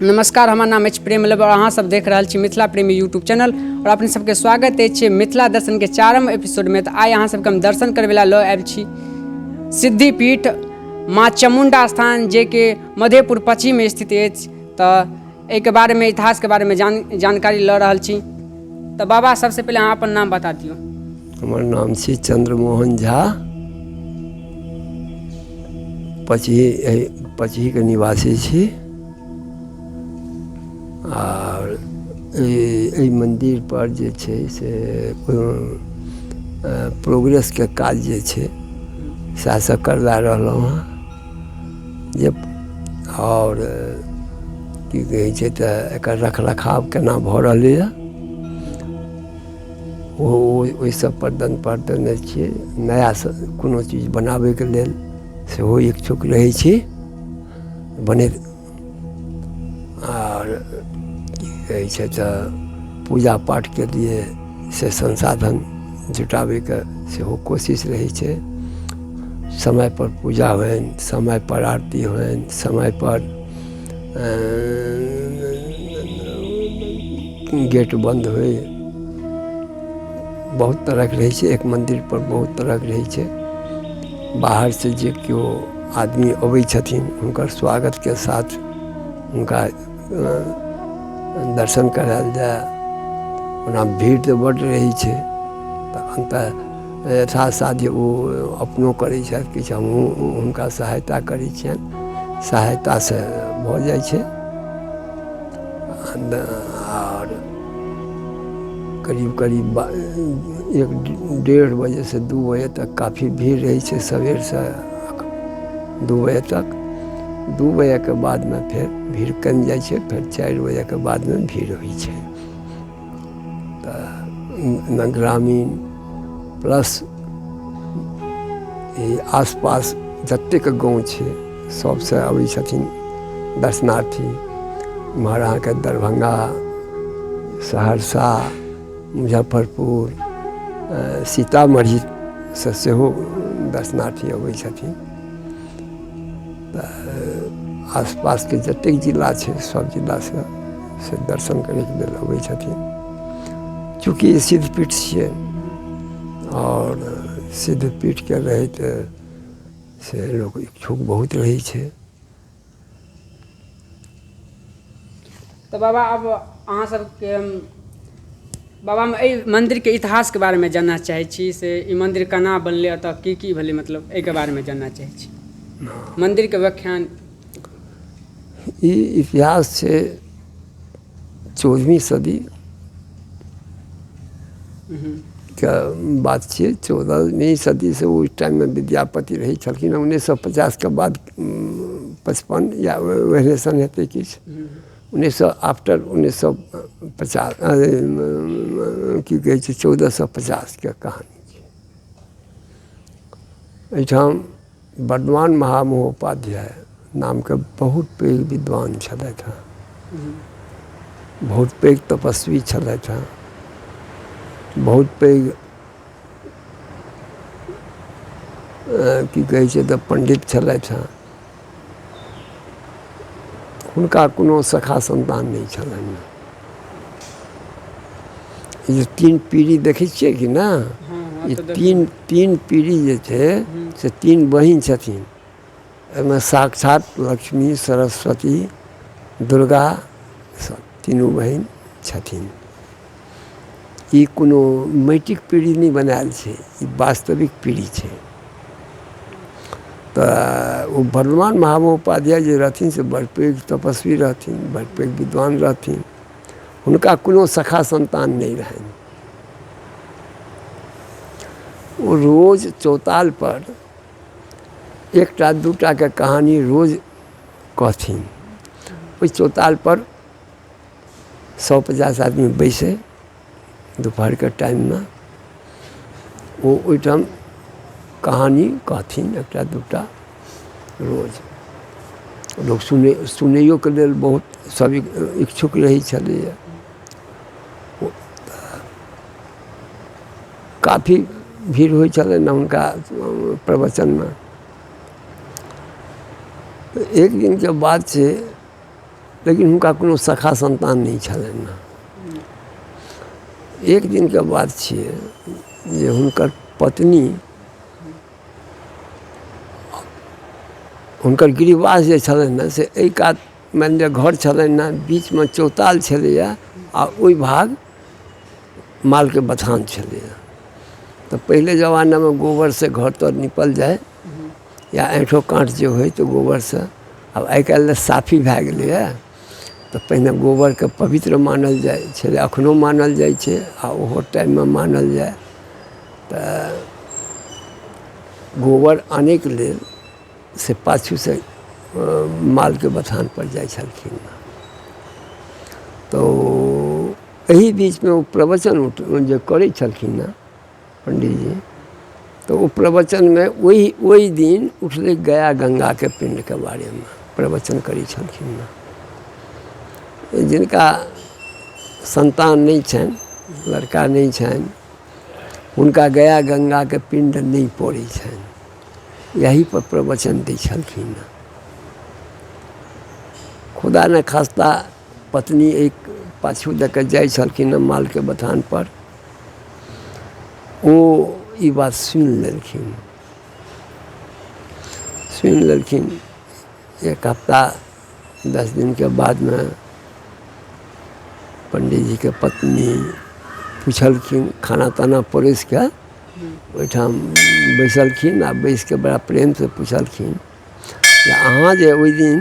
नमस्कार, हमर नाम अछि प्रेम और अहाँ सब देख रहल छी मिथिला प्रेमी यूट्यूब चैनल और अपने सबके स्वागत अछि मिथिला दर्शन के चारम एपिसोड में। तो आइ अहाँ सबके हम दर्शन करबै ला लऽ आयल छी सिद्धिपीठ माँ चामुंडा स्थान, जे कि मधेपुर पचही स्थित अछि। तऽ एहिके बारेमे, इतिहासके बारेमे जानकारी लऽ रहल छी। तऽ बाबा, सबसे पहिले अहाँ अपन नाम बता दियौ। हमर नाम छी चंद्रमोहन झा, पचही, पचहीके निवासी छी आर एहि मन्दिरपर जे छै से प्रोग्रेसके काज जे छै सएह सब करबा रहलहुँ हँ जे आओर की कहै छै, तऽ एकर रख रखाव केना भऽ रहलैए, ओ ओहि सबपर पर देने छियै। नया कोनो चीज बनाबैके लेल सेहो इच्छुक रहै छी बने। आर की कहै छै, तऽ पूजा पाठके लिए से संसाधन जुटाबैके सेहो कोशिश रहै छै। समयपर पूजा होइन, समयपर आरती होइन, समयपर गेट बन्द होइ, बहुत तरहके रहै छै। एक मन्दिरपर बहुत तरहके रहै छै। बाहरसँ जे केओ आदमी अबै छथिन, हुनकर स्वागतके साथ हुनका दर्शन करायल जाय। ओना भीड़ तऽ बड्ड रहै छै, तऽ अन्तः यथासाध्य ओ अपनो करै छथि, किछु हमहूँ हुनका सहायता करै छियनि। सहायतासँ भऽ जाइ छै। आर करीब करीब 1-1:30 बजेसँ 2 बजे तक काफी भीड़ रहै छै, सबेरसँ 2 बजे तक। 2 बजेके बादमे फेर भीड़ कमि जाइ छै, फेर 4 बजेके बादमे भीड़ होइ छै। तऽ ग्रामीण प्लस ई आसपास जतेक गाँव छै, सबसँ अबै छथिन दर्शनार्थी। एम्हर अहाँके दरभंगा, सहरसा, मुजफ्फरपुर, सीतामढ़ीसँ सेहो दर्शनार्थी अबै छथिन। तऽ आसपासके जतेक जिला छै, सब जिलासँ से दर्शन करैके लेल अबै छथिन। चूँकि सिद्धपीठ छियै आओर सिद्धपीठके रहैत से लोक इच्छुक बहुत रहै छै। तऽ बाबा, आब अहाँ सबके बाबा, हम एहि मन्दिरके इतिहासके बारेमे जानना चाहै छी, से ई मन्दिर केना बनलै, एतऽ की की भेलै, मतलब एहिके बारेमे जानना चाहै छी, मन्दिरके व्याख्यान। ई इतिहास छै 14वीं सदी के बात छियै। 14वीं सदीसँ ओहि टाइममे विद्यापति रहै छलखिन। 1950के बाद, 55 या ओहने सन हेतै किछु, 1900, आफ्टर 1950, की कहै छै, 1450के कहानी छै। एहिठाम वर्धमान महामहोपाध्याय नामके बहुत पैघ विद्वान छलथि हँ, बहुत पैघ तपस्वी छलथि हँ, बहुत पैघ की कहै छै, तऽ पण्डित छलथि हँ। हुनका कोनो सखा सन्तान नहि छलनि। ई जे तीन पीढ़ी देखै छियै कि ने, ई तीन तीन पीढ़ी जे छै से तीन बहिन छथिन। एहिमे साक्षात लक्ष्मी, सरस्वती, दुर्गा सब तीनू बहिन छथिन। ई कोनो माटिक पीढ़ी नहि बनायल छै, ई वास्तविक पीढ़ी छै। तऽ ओ वर्धमान महामहोपाध्याय जे रहथिन से बड़ पैघ तपस्वी रहथिन, बड़ पैघ विद्वान रहथिन। हुनका कोनो सखा सन्तान नहि रहनि। ओ रोज चौतालपर एकटा दूटाके कहानी रोज कहथिन। ओहि चौतालपर 150 आदमी बैसै। दुपहरके टाइममे ओ ओहिठाम कहानी कहथिन एकटा दूटा रोज। लोक सुनैयोके लेल बहुत सभ इच्छुक रहै छलैए। काफी भीड़ होइ छलनि हुनका प्रवचनमे। एक दिनके बात छै। लेकिन हुनका कोनो सखा सन्तान नहि छलनि। एक दिनके बात छियै जे हुनकर पत्नी, हुनकर गृहवास जे छलनि ने से एहि कात मानि लिअ घर छलनि ने, बीचमे चौताल छलैए आ ओहि भाग मालके बथान छलैए। तऽ पहिले जमानामे गोबरसँ घर तर निपल जाय या ऐंठो काँठ जे होइ तऽ गोबरसँ। आब आइ काल्हि तऽ साफी भए गेलैए, तऽ पहिने गोबरके पवित्र मानल जाइ छलै, एखनो मानल जाइ छै आ ओहो टाइममे मानल जाय। तऽ गोबर आनैके लेल से पाछूसँ मालके बथानपर जाइ छलखिन। तऽ एहि बीचमे ओ प्रवचन जे करै छलखिन ने पण्डीजी, तऽ ओ प्रवचनमे ओहि ओहि दिन उठलै गया गङ्गाके पिण्डके बारेमे प्रवचन करै छलखिन। जिनका सन्तान नहि छनि, लड़का नहि छनि, हुनका गया गङ्गाके पिण्ड नहि पड़ै छनि, यही पर प्रवचन दै छलखिन। खुदा न खास्ता पत्नी एक पाछू दऽ कऽ जाइ छलखिन मालके बथान पर, ओ ई बात सुनि लेलखिन। सुनि लेलखिन, एक हफ्ता 10 दिनके बादमे पण्डीजीके पत्नी पुछलखिन, खाना ताना परसिके ओहिठाम बैसलखिन आ बैसिके बड़ा प्रेमसँ पुछलखिन जे अहाँ जे ओहि दिन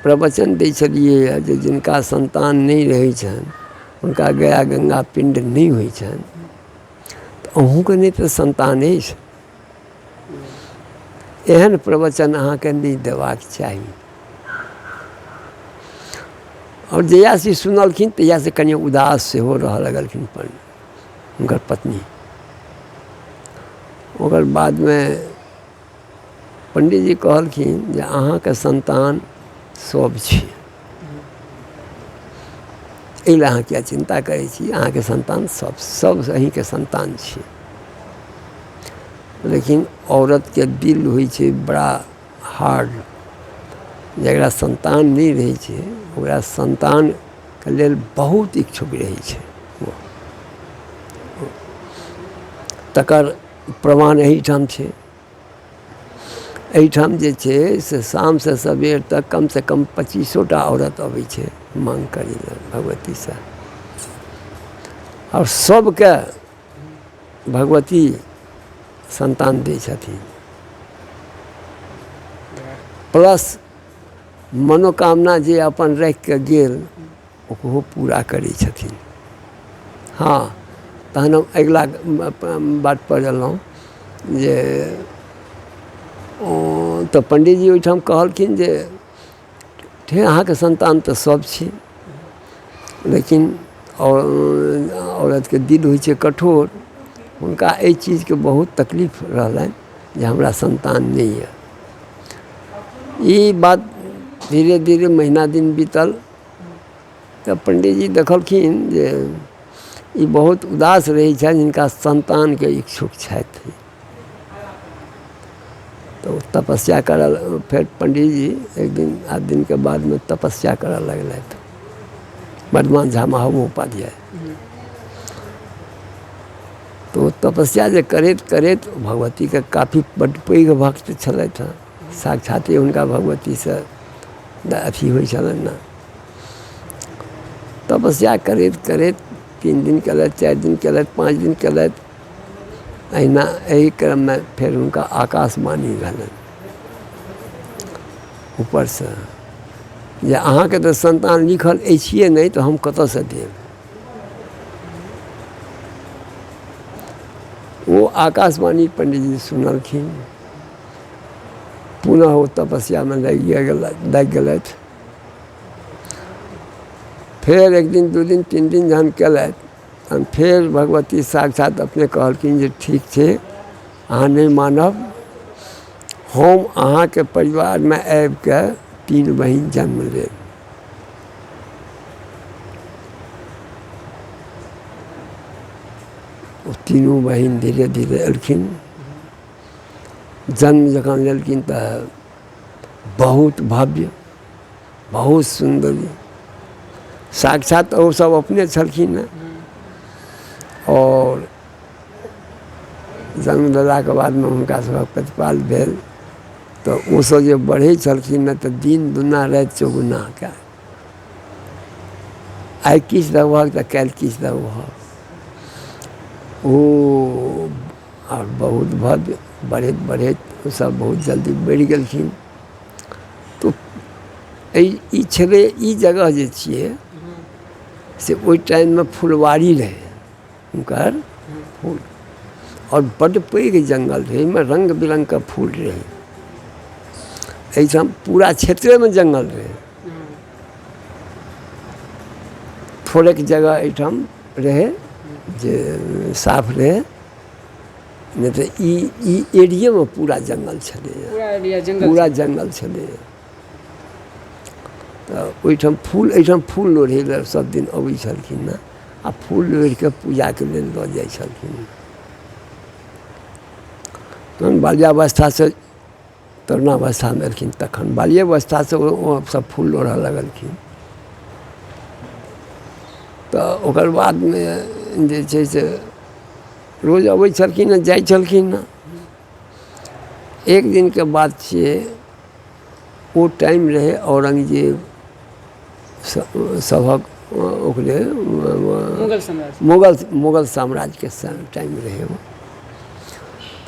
प्रवचन दै छलियै जे जिनका सन्तान नहि रहै छनि हुनका गया गङ्गा पिण्ड नहि होइ छनि, तऽ अहूँके नहि तऽ सन्तान अछि, एहन प्रवचन अहाँके नहि देबाक चाही। आओर जहियासँ सुनलखिन तहियासँ कनि उदास सेहो रहऽ लगलखिन हुनकर पत्नी। ओकर बादमे पण्डीजी कहलखिन जे अहाँके सन्तान सब छी, एहि लए अहाँ किया चिन्ता करै छी, अहाँके सन्तान सब सब अहीँके सन्तान छी। लेकिन औरतके दिल होइ छै बड़ा हार्ड, जकरा सन्तान नहि रहै छै ओकरा सन्तानके लेल बहुत इच्छुक रहै छै। तकर प्रमाण एहिठाम छै। एहिठाम जे छै से शामसँ सबेर तक कमसँ कम 25टा औरत अबै छै माँग करै लए भगवतीसँ, आओर सबके भगवती सन्तान दै छथिन। प्लस मनोकामना जे अपन राखिके गेल ओकरो पूरा करै छथिन। हँ, तहन हम अगिला बातपर एलहुँ जे तऽ पण्डीजी ओहिठाम कहलखिन जे हे अहाँके सन्तान तऽ सब छी, लेकिन औरतके दिल होइ छै कठोर, हुनका एहि चीजके बहुत तकलीफ रहलनि जे हमरा सन्तान नहि यऽ। ई बात धीरे धीरे महीना दिन बीतल तऽ पण्डीजी देखलखिन जे ई बहुत उदास रहै छथि, हिनका सन्तानके इच्छुक छथि। तऽ ओ तपस्या करऽ, फेर पण्डीजी एक दिन 8 दिनके बादमे तपस्या करऽ लगलथि, वर्धमान झा महामहोपाध्याय। तऽ ओ तपस्या जे करैत करैत भगवतीके काफी बड्ड पैघ भक्त छलथि हँ, साक्षाते हुनका भगवतीसँ अथी होइ छलनि ने। तपस्या करैत करैत 3 दिन केलथि, 4 दिन केलथि, 5 दिन केलथि, एहिना एहि क्रममे फेर हुनका आकाशवाणी भेलनि ऊपरसँ जे अहाँके तऽ सन्तान लिखल अछिए नहि, तऽ हम कतऽसँ देब। ओ आकाशवाणी पण्डीजी सुनलखिन, पुनः ओ तपस्यामे लागि गेलथि। फेर 1 दिन 2 दिन 3 दिन जहन केलथि तहन फेर भगवती साक्षात अपने कहलखिन जे ठीक छै, अहाँ नहि मानब, हम अहाँके परिवारमे आबिके 3 बहिन जन्म लेब। ओ तीनू बहिन धीरे धीरे एलखिन। जन्म जखन लेलखिन तऽ बहुत भव्य, बहुत सुन्दर, साक्षात ओ सब अपने छलखिन। आओर जन्म देलाके बादमे हुनका सभक प्रतिपाल भेल, तऽ ओसभ जे बढ़ै छलखिन ने तऽ दिन दुना राति चौगुना कए, आइ किछु देबहक तऽ काल्हि किछु देबहक। ओ आओर बहुत भव्य बढ़ैत बढ़ैत ओसभ बहुत जल्दी बढ़ि गेलखिन। तऽ एहि ई छलै, ई जगह जे छियै से ओहि टाइममे फुलवारी रहै हुनकर फूल, आओर बड्ड पैघ जङ्गल रहै, एहिमे रङ्ग बिरङ्गके फूल रहै। एहिठाम पूरा क्षेत्रेमे जङ्गल रहै, थोड़ेक जगह एहिठाम रहै जे साफ रहै, नहि तऽ ई एरियेमे पूरा जङ्गल छलैए, पूरा जङ्गल छलैए। तऽ ओहिठाम फूल, एहिठाम फूल लोढ़ै लए सब दिन अबै छलखिन ने, आ फूल लोढ़िके पूजाके लेल लऽ जाइ छलखिन। तहन बाल्यावस्थासँ तरुणावस्थामे एलखिन, तखन बाल्यावस्थासँ ओ सब फूल लोढ़ऽ लगलखिन। तऽ ओकर बादमे जे छै से रोज अबै छलखिन हँ, जाइ छलखिन हँ। एक दिनके बात छियै, ओ टाइम रहै औरंगजेब सभक ओकरे मुगल साम्राज्यके टाइम रहै ओ।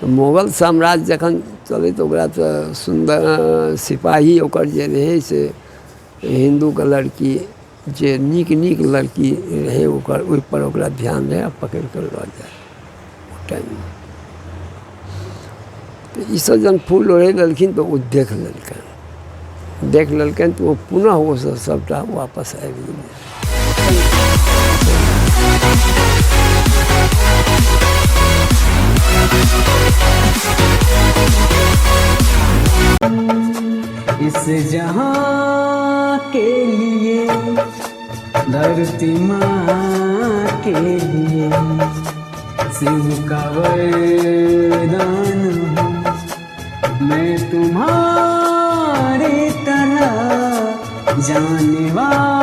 तऽ मुगल साम्राज्य जखन चलै तऽ ओकरा तऽ सुन्दर सिपाही ओकर जे रहै से हिन्दूके लड़की जे नीक नीक लड़की रहै ओकर, ओहिपर ओकरा ध्यान रहै आ पकड़ि कऽ लऽ जाय ओ टाइममे। तऽ ईसभ जहन फूल लोढ़ै लेलखिन तऽ ओ देख लेलकनि, देख लेलकनि तऽ ओ पुनः ओसभ सभटा वापस आबि गेलै। इस जहां के लिए, धरती माँ के लिए, शिव का वरदान हूँ मैं तुम्हारे तरह जाने वाला।